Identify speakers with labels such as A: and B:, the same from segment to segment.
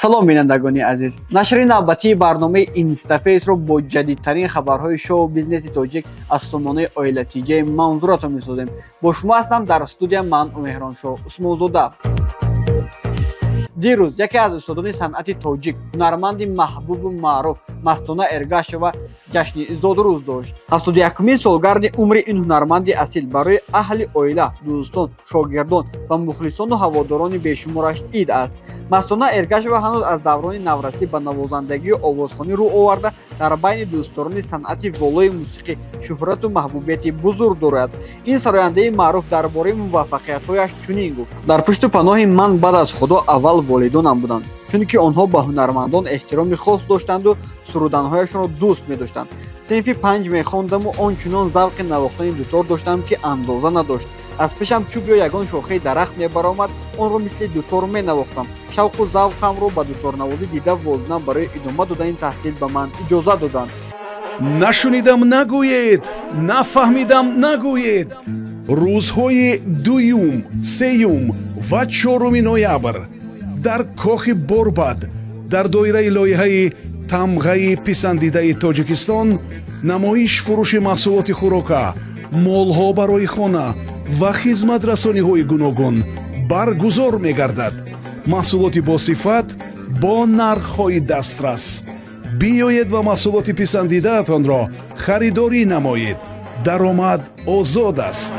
A: Салом, бинандагони азиз. Нашри навбатии барномаи Инстафейсро бо ҷадидтарин хабарҳои шоу-бизнеси тоҷик аз сомонаи Оила ТЖ манзуратон месозем. Бо шумо ҳастам дар студия ман, Меҳроншоҳ Усмонзода. Дирӯз яке аз устодони санъати тоҷик, ҳунарманди маҳбубу маъруф Мастона Эргашева ҷашни зодрӯз дошт. 71-умин солгарди умри ин ҳунарманди асил барои аҳли оила, дӯстон, шогирдон ва мухлисону ҳаводорони бешумораш ид аст. Мастона Эргашева ҳанӯз аз даврони наврасӣ ба навозандагию овозхонӣ рӯ оварда, дар байни дӯстдорони санъати волои мусиқӣ шӯҳрату маҳбубияти бузург дорад. Ин сарояндаи маъруф дар бораи муваффақиятҳояш чунин гуфт: дар пушту паноҳи ман баъд аз Худо аввал волидонам буданд, чунки онҳо ба ҳунармандон эҳтироми хос доштанду суруданҳояшонро дӯст медоштанд. Синфи 5 мехондаму он чунон завқи навохтани дутор доштам, ки андоза надошт. Аз пешам чӯб ё ягон шохаи дарахт мебаромад, онро мисли дутор менавохтам. Шавқу завқамро ба дуторнавозӣ дида, волидонам барои идома додани таҳсил ба ман иҷозат доданд.
B: Нашунидам нагӯед, нафаҳмидам нагӯед. Рӯзҳои 2, 3 ва 4 ноябр дар кохи Борбад дар доираи лоиҳаи тамғаи писандидаи Тоҷикистон намоиш фурӯши маҳсулоти хӯрока, молҳо барои хона ва хизматрасониҳои гуногун баргузор мегардад. Маҳсулоти босифат бо нархҳои дастрас. Биёед ва маҳсулоти писандидаатонро харидорӣ намоед. Даромад озод аст.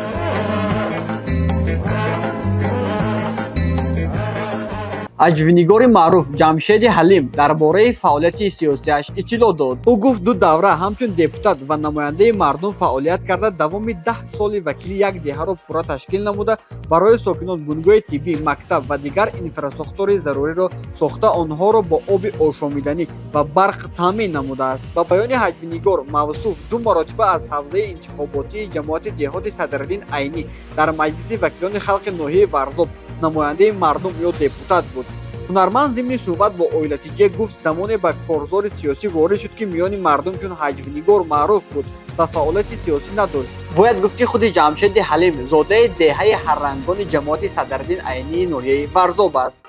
A: Аҷвинигори маъруф Ҷамшеди Ҳалим дар бораи фаъолияти сиёсиаш иттилоъ дод. Ӯ гуфт, ду давра ҳамчун депутат ва намояндаи мардум фаъолият карда, давоми 10 соли вакили як деҳаро пурра ташкил намуда, барои сокинон бунгоҳи тиббӣ, мактаб ва дигар инфрасохтори заруриро сохта, онҳоро бо оби ошомиданӣ ва барқ таъмин намудааст. Ба баёни ҳаҷвинигор мавсуф, ду маротиба аз ҳавзаи интихоботии ҷамоати деҳоти Садриддин Айнӣ дар Маҷлиси вакилони халқи ноҳияи Варзоб намояндаи мардум ё депутат буд. Ҳунарманд зимни суҳбат бо Оила ТЖ гуфт, замоне ба корзори сиёсӣ ворид шуд, ки миёни мардум чун ҳаҷвнигор маъруф буд ва фаъолияти сиёсӣ надошт. Бояд гуфт, ки худи Ҷамшеди Ҳалим зодаи деҳаи Ҳаррангони ҷамоати Садриддин Айнии ноҳияи Варзоб аст.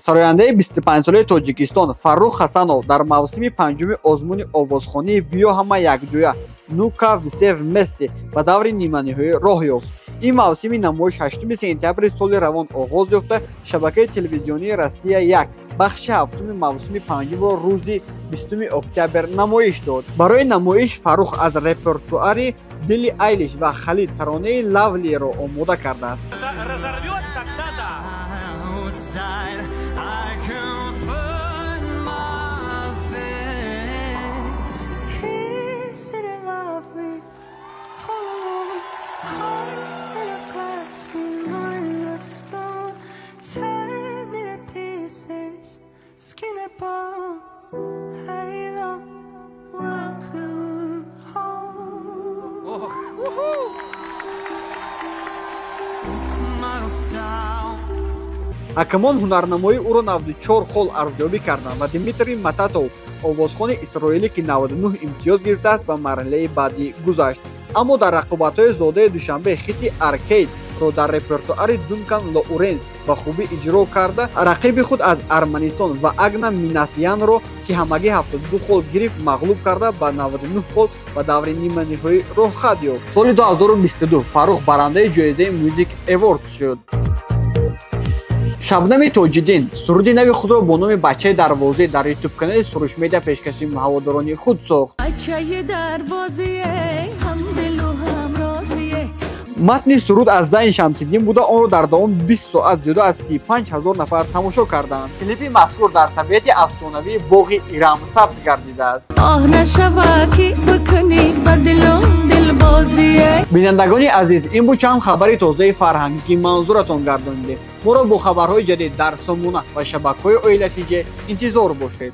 A: Сарояндаи 25-солаи Тоҷикистон Фаррух Ҳасанов дар мавсими 5-уми озмуни овозхонии «Биё ҳама якҷоя» «Ну-ка все вместе» ба даври ниманиҳоӣ роҳ ёфт. Ин мавсими намоиш 8 сентябри соли равон оғоз ёфта, шабакаи телевизионии Россия 1 бахши 7-уми мавсими 5-умро рӯзи 20 октябр намоиш дод. Барои намоиш Фаррух аз репертуари Билли Айлиш ва Халид таронаи Лавлиро омода кардааст. Ҳакамон ҳунарнамоии ӯро 94 хол арзёбӣ карданд ва Дмитрий Мататов, овозхони исроилӣ, ки 99 имтиёз гирифтааст, ба марҳилаи баъдӣ гузашт. Аммо дар рақобатҳои зодаи Душанбе хити Аркейдро дар репертуари Дункан Лоуренс ба хубӣ иҷро карда, рақиби худ аз Арманистон ва Агна Минасянро, ки ҳамагӣ 72 хол гирифт, мағлуб карда, ба 99 хол ба даври ниманиҳоӣ роҳхат ёфт. Соли 2022 Фаррух барандаи ҷоизаи Music Awards шуд. Шабнами Тоҷиддин суруди нави худро бо номи «Бачаи дарвозӣ» дар ютуб-канали Суруш Медиа пешкаши ҳаводорони худ сохт. Матни суруд аз Зайн Шамсиддин буда, онро дар давоми 20 соат зиёда аз 35 000 нафар тамошо карданд. Клипи мазкур дар табиати афсонавии боғи Ирам сабт гардидааст. Бинандагони азиз, ин буд чанд хабари тозаи фарҳангӣ, ки манзуратон гардонидем. Моро бо хабарҳои ҷадид дар сомона ва шабакаҳои Оила ТЖ интизор бошед.